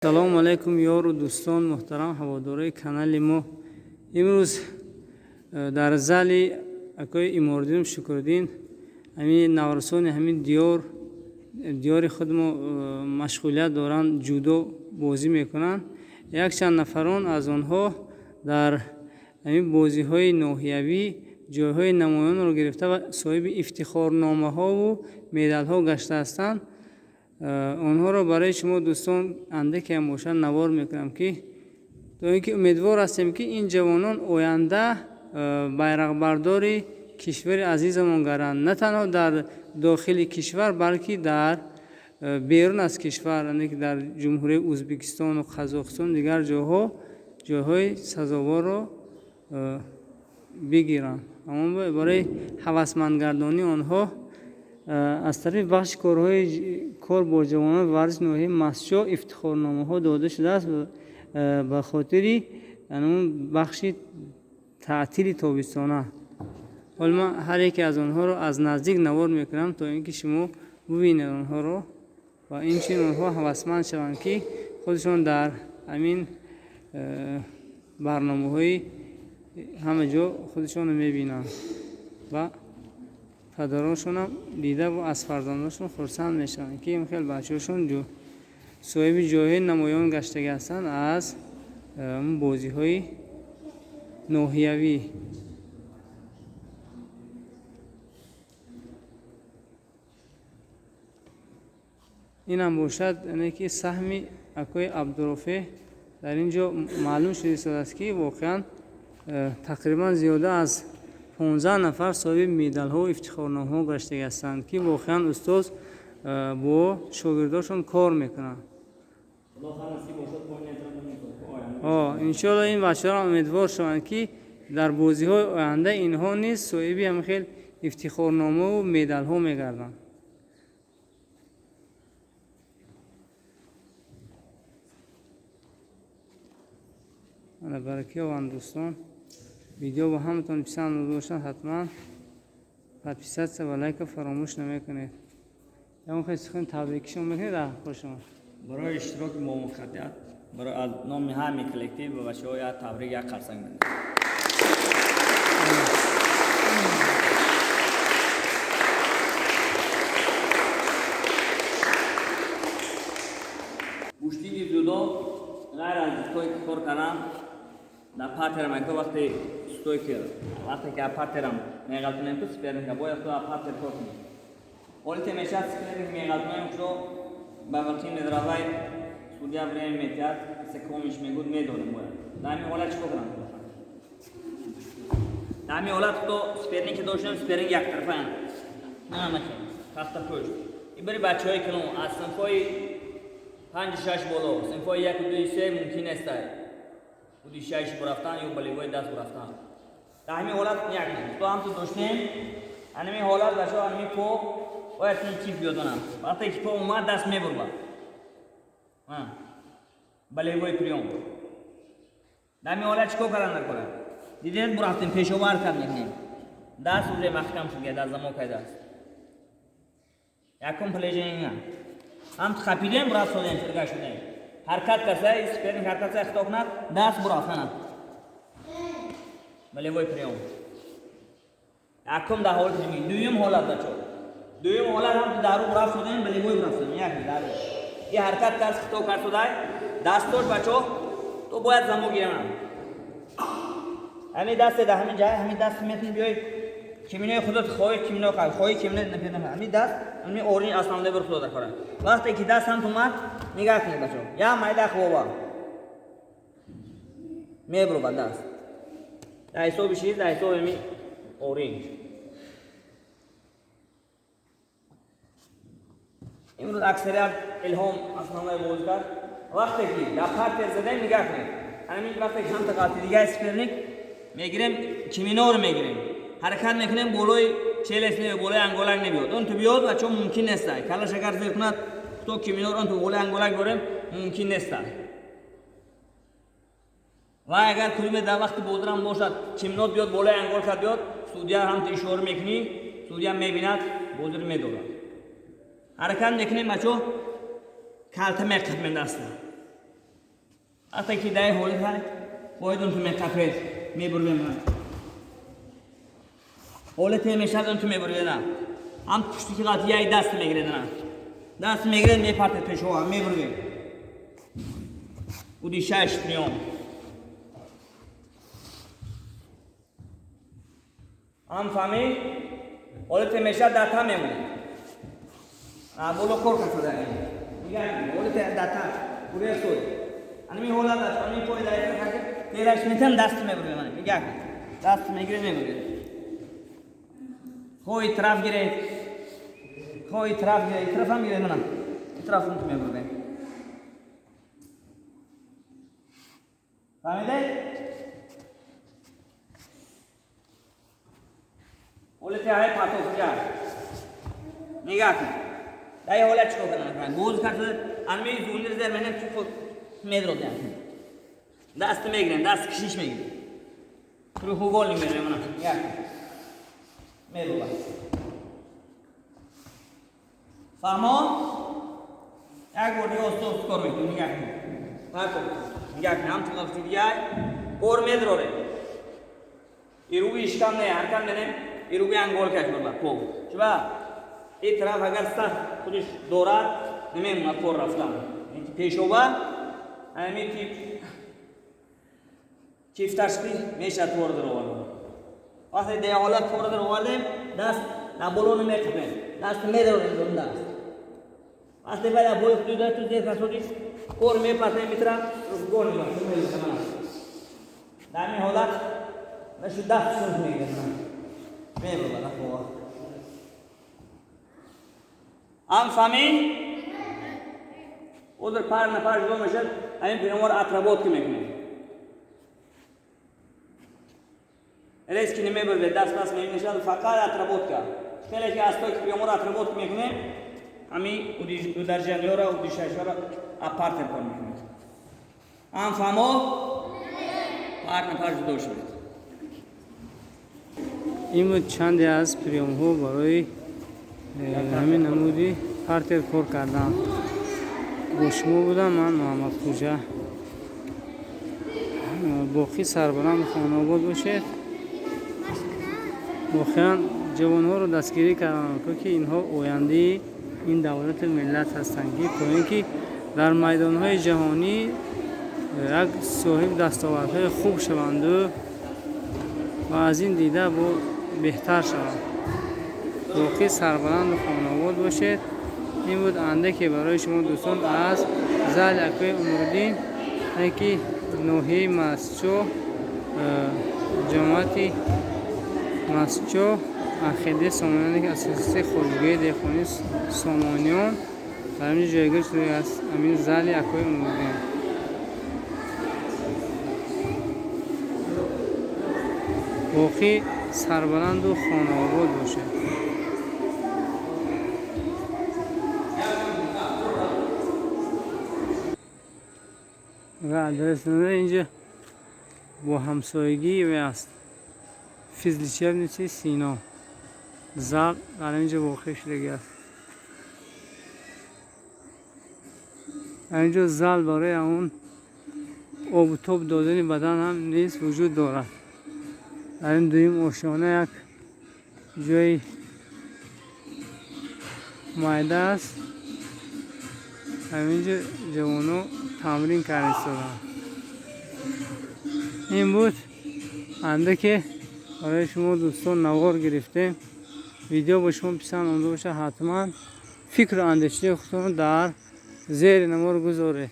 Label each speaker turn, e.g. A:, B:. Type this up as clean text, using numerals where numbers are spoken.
A: Салому алайкум, ёру дӯстон, муҳтарам ҳаводорои канали мо. Имрӯз дар зали акои Имориддин Шукриддин ҳамин наврасони ҳамин диёри худ мо машғулият доранд, ҷудо бозӣ мекунанд. Якчанд нафарон аз онҳо дар ҳамин бозиҳои ноҳиявӣ ҷойҳои намоёнро гирифта ва соҳиби ифтихорномаҳову медалҳо гаштаҳастанд. Онҳоро барои шумо дӯстон андакеам бошад навор мекунам, ки то ин ки умедвор ҳастем, ки ин ҷавонон оянда байрақбардори кишвари азизамон гарданд, на танҳо дар дохили кишвар, балки дар берун аз кишвар, яъне ки дар Ҷумҳурии Ӯзбекистону Қазоқистон, дигар ҷойҳо ҷойҳои сазоворро бигиранд. Аммо барои ҳавасмандгардонии онҳо аз тарафи бахши корҳои кор бо ҷавонон ва варзиши ноҳияи Мастчоҳ ифтихорномаҳо дода шудааст ба хотири он бахши таътили тобистона. Ҳол ман ҳар яке аз онҳоро аз наздик навор мекунам, то ин ки шумо бубинед онҳоро ва инчунин онҳо ҳавасманд шаванд, ки худашон дар ҳамин барномаҳои ҳама ҷо худашонро мебинанд ва падарошонам дида ва аз фарзандошон хурсанд мешаванд, ки ин хел бачаҳошон соҳиби ҷойҳои намоён гаштагӣ ҳастанд аз бозиҳои ноҳиявӣ. Инам бошад, яъне ки саҳми акои Абдурофеъ дар ин ҷо маълум шуда истодааст, ки воқеан тақрибан зиёда аз 15 нафар соҳиби медалҳо ифтихорномаҳо гаштагӣ ҳастанд, ки воқеан устоз бо шогирдошон кор мекунанд. Иншоалло, ин бачаҳоро умедвор шаванд, ки дар бозиҳои оянда инҳо низ соҳиби ҳамин хел ифтихорномаву медалҳо мегарданд. Ана баракиёванд дӯстон. Видео ба ҳаматон писанд бошад, ҳатман подписаться ва лайка фаромӯш намекунед. Ягон хел сухан табрикишон мекунед шумо?
B: Барои иштироки муваффақият, барои аз номи ҳамаи коллектив ба бачаҳо як табрик, як қарсак мезанем. Гӯштиги ҷудо ғайр аз стойки кор кардан дар партерам, яко вақте стойки, вақте ки партерам меғалтонем, ту соперника бояд ту партер кор кунӣ. Ҳолите мешавад, соперник меғалтонем, шо ба вақти медравай, судья время метиҳад, секомиш мегӯд, медорем бояд. Дар ҳамин ҳолат чӣ кор кунам? Дар ҳамин ҳолат то сопернике доштем, соперник яктарафаян на нахел тахта пушт. Ин бари бачаҳои калон аз синфҳои панҷу шаш боло, синфҳои яку дуи се мумкин нестай худи шаш бурафтан ё болевой даст бурафтан. Дар ҳамин ҳолат як то ҳамту доштем, ҳамин ҳолат бачаҳо, ҳамин по бояд ин киф биёдонам. Вақте ки по омад, даст мебурбад, болевой приём. Дар ҳамин ҳолат чӣ кор кардан дар кора? Дидед, бурафтем, пешовар кард мекунем, даст уже маҳкам шуд, дар замокай даст. Якум положение ҳам хапидем, бурафт содем, фирга шудем, ҳаракат карса, соперник ҳаракат са хито кунад, даст бурафтана, болевой приём якум дар ҳолати дуюм ҳолат бачо, дуюм ҳолат ҳам дару бурафт шудем, болевой бурафт шудем, як дару и ҳаракат кард, хито кард шудай, дастош бачо, то бояд замок гирам. Ҳамин дасте дар ҳамин ҷай, ҳамин даст метавонӣ биёй киминои худат хоҳӣ, кимино хоҳӣ, кимино ҳамин даст, ҳамин орини основной бар худо дар кора. Вақте ки даст ҳам тумад, нигаҳ кунед бачо, як майда хвова мебурбад даст дар ҳисоби чиз, дар ҳисоби ҳамин оринҷ. Имрӯз аксарият Илҳом основной бозӣ кард. Вақте ки дар партер задем, нигаҳ кунед, ҳамин вақте ки ҳамта ғалти дигаи соперник мегирем, киминоро мегирем, ҳаракат мекунем, болои челюсть небиёд, болои анголак небиёд. Он ту биёд, бачо, мумкин неста. Калаш агар зер кунад, то киминоро он ту болои анголак борем, мумкин неста. Ва агар кулиме дар вақти бозирам бошад, киминот биёд, болои анголка биёд, судья ҳамту ишора мекунӣ, судья мебинад, бозир медорад. Ҳаракат мекунем, бачо, калта меқапем даста. Вақте ки дар ҳолат ҳаст, бояд он ту меқафед, мебурдем. Ҳолате мешавад, он ту мебурдем. Ҳам пушти ки ғалати як даст мегиред. Даст мегиред, мепартед пешова, мебурдем. Уди шаш приём. Ҳам фаҳмид? Ҳолате мешавад, дар та мемонед. Боло кор касада. Ҳолате дар та. Курия суд. Ани ҳолат аст, ани пой дар ин тераш метам, даст мебурем. Нигоҳ кун. Даст мегиред, мебуред. Хоҳи тараф гиред. Хоҳи тараф гиред, ин тараф ҳам гиред мана. Ин тараф ҳам мебурем. Фаҳмидед? ҳолати ҳай партофига. Нигоҳ кун. Дар ин ҳолат чикор кардан? Боз кард, ани зунир зер менем, худ медродем. Даст мегирем, даст кашиш мегирем. Треугольник мегирем мана. Нигоҳ кун. Мерува. Фаҳмо? Як бор дига оста оста кор мекунем. Нигоҳ кун. Партоф. Нигоҳ кун, ҳам ту дигар кор медрорем. Ируги ишкам не, ҳаракат менем, ируги ангол каш бурба, пов. Чуба? Ин тараф агар сахт худиш дорад, намемонад кор рафтан. Ин пешова, ҳамин тип чифташки мешавад кор даровард. Вақте дар ҳолат кор даровардем, даст дар боло намеқапем, даст медорем дон даст. Вақте баъд аз бои худи ту зер касодиш, кор мепартем ин тараф, гол мебарем. Дар ҳамин ҳолат нашу даст шуд мегирем. Мебарад бова. Ам фаҳмид? Озир пар нафар ҷудо мешавад, ҳамин приёмҳоро отработка мекунем. Резки намебуред, даст даст мешавад, фақат отработка. Хеле ки аз той ки приёмҳоро отработка мекунем, ҳамин ударжаниҳоро, удишашҳоро апартер кор мекунем. Ам фаҳмо? Пар нафар ҷудо шавед.
A: Ин буд чанде аз приёмҳо барои ҳамин намуди партер кор кардан. Бо шумо будам ман Муҳаммад Хуҷа. Боқӣ сарбаланд хонаобод бошед. Воқеан ҷавонҳоро дастгирӣ карданд, ки инҳо ояндаи ин давлату миллат ҳастанд, ки то ин ки дар майдонҳои ҷаҳонӣ як соҳиби дастовардҳои хуб шаванду ва аз ин дида бо беҳтар шаванд. Боқӣ сарбаланду хонаобод бошед. Ин буд андаке барои шумо дӯстон аз зали акои Умруддин, ки ноҳияи Мастчоҳ, ҷамоати Мастчоҳ, Анхеди Сомониён, ки асосии хоҷагии деҳқонии Сомониён дар ҳамин ҷойгир шудааст, ҳамин зали акои Умруддин. Боқӣ сарбаланду хонаобод бошед. Ва адрес инҷа бо ҳамсоягӣ аст. Физлечебница Сино. Зал дар инҷа воқеъ шудагӣ аст. Инҷо зал барои он обу тоб додани бадан ҳам низ вуҷуд дорад. Дар ин дуюм ошёна як ҷои майда аст. Ҳаминҷо ҷавонҳо тамрин карда истоданд. Ин буд андаке барои шумо дӯстон навор гирифтем. Видео ба шумо писанд омада бошад, ҳатман фикру андешаи худтонро дар зери навор гузоред.